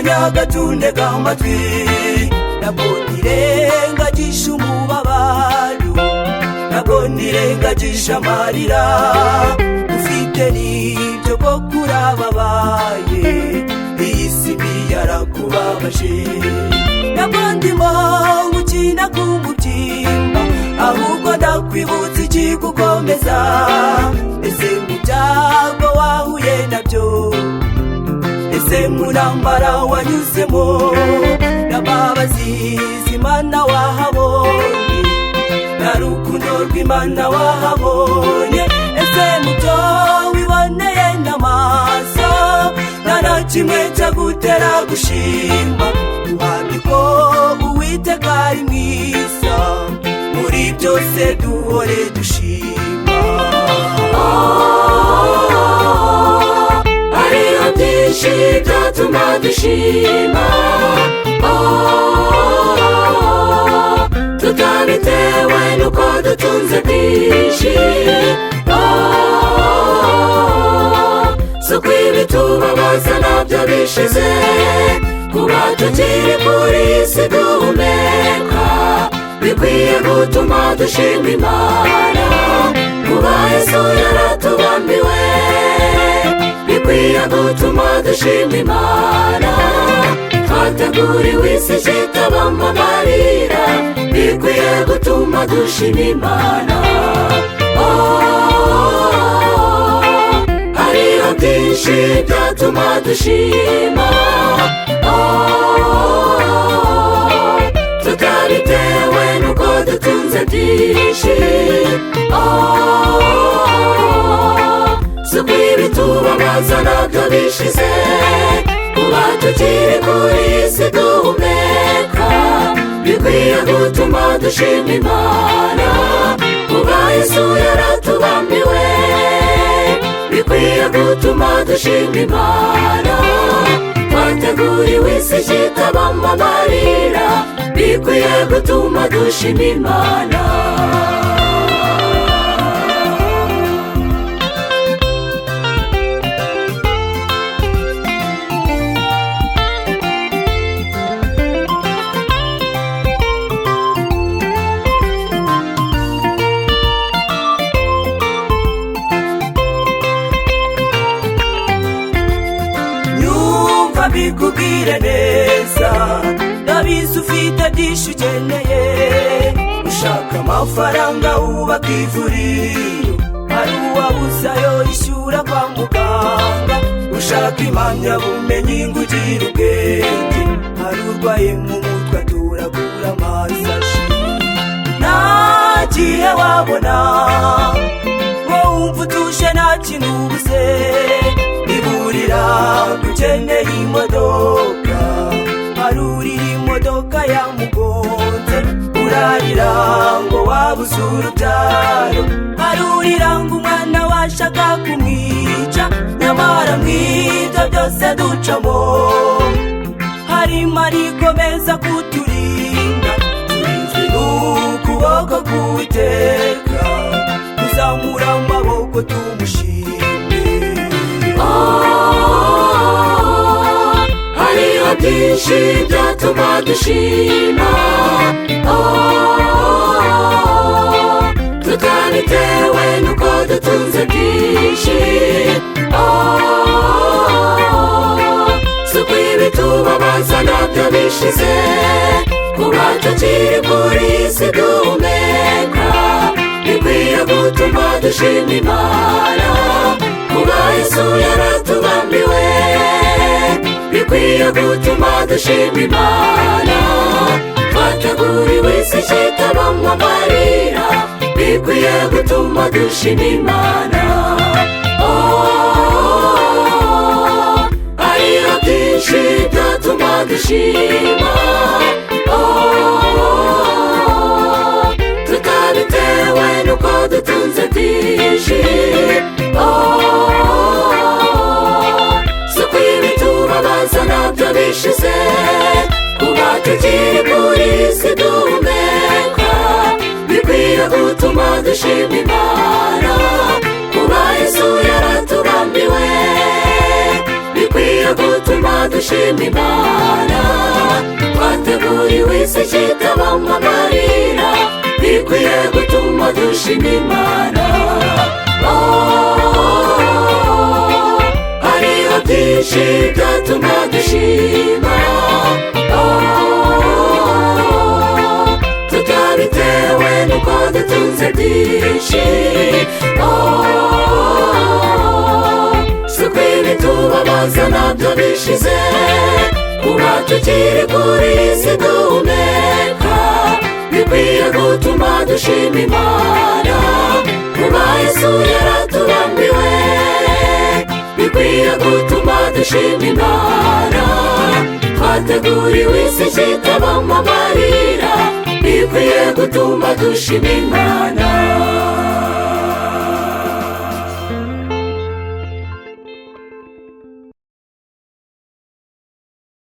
Akanya gatunega amatwi, ntabwo nirengagisha umubabaro, ntabwo nirengagisha amarira. Ufite n'ibyo bwo kurababaye, iyi si mbi yarakubabaje. Ntabwo ndimo gukina ku mubyimba, ahubwo ndakwibutsa ikigukomeza. Ese mu byago wahuye nabyo, ese mu ntambara wanyuzemo, n'imbabazi z'Imana wahabonye, na rukundo rw'Imana wahabonye? Ese mu byo wiboneye n'amaso, nta na kimwe cyagutera gushima? Duhamye ko Uwiteka ari mwiza, muri byose duhore dushima. Hariho byinshi byatuma dushima, oh, tutabitewe n'uko dutunze byinshi. Oh, si uko ibitubabaza nabyo bishize. Kuba tukiri kuri iyi si duhumeka bikwiye gutuma dushima Imana. Kuba Yesu yaratubambiwe bikwiye gutuma dushima Imana. Twateguriwe isi itabamo amarira, bikwiye gutuma dushima Imana. Oh, hariho byinshi byatuma dushima, oh, tutabitewe n'uko dutunze byinshi. Oh, si uko ibitubabaza nabyo bishize. Kuba tukiri kuri iyi si duhumeka bikwiye gutuma dushima Imana. Kuba Yesu yaratubambiwe bikwiye gutuma dushima Imana. Twateguriwe isi itabamo amarira, bikwiye gutuma dushima Imana. Nyumva mbikubwire neza, ndabizi ufite byinshi ukeneye. Ushaka amafaranga wubaka ivuriro, hari uwabuze ayo yishyura kwa muganga. Ushaka impamyabumenyi ngo ugire ubwenge, hari urwaye mu mutwe atoragura amasashi. Nta gihe wabona ngo wumve utuje, nta kintu ubuze. Iburira ukeneye imodoka, hari urira imodoka yamugonze. Urarira ngo wabuze urubyaro, hari urira ngo umwana washaka kumwica. Nyamara mw'ibyo byose ducamo, harimo arikomeza kuturinda. Turinzwe n'ukuboko k'Uwiteka, tuzamura amaboko tumushime. Oh, hariho byinshi byatuma dushima, oh, tutabitewe n'uko dutunze byinshi. Oh, si uko ibitubabaza nabyo bishize. Kuba tukiri kuri iyi si duhumeka bikwiye gutuma dushima Imana. Kuba Yesu yaratubambiwe bikwiye gutuma dushima Imana. Twateguriwe isi itabamo amarira, bikwiye gutuma dushima Imana. Oh, hariho byinshi byatuma dushima, oh, tutabitewe n'uko dutunze byinshi. Oh, si uko ibitubabaza nabyo bishize. Kuba tukiri kuri iyi si duhumeka bikwiye gutuma dushima Imana. Kuba Yesu yaratubambiwe bikwiye gutuma dushima. dushima Imana. Twateguriwe isi ikitabamo amarira, bikwiye gutuma dushima Imana. Oh, hariho byinshi byatuma dushima. Oh, tutabitewe n'uko dutunze byinshi. Oh, si uko ibitubabaza nabyo bishize, kuba tukiri kuri iyi si duhumeka, bikwiye gutuma dushima Imana. Kuba Yesu yaratubambiwe, bikwiye gutuma dushima Imana. Twateguriwe isi ikitabamo amarira, bikwiye gutuma dushima Imana.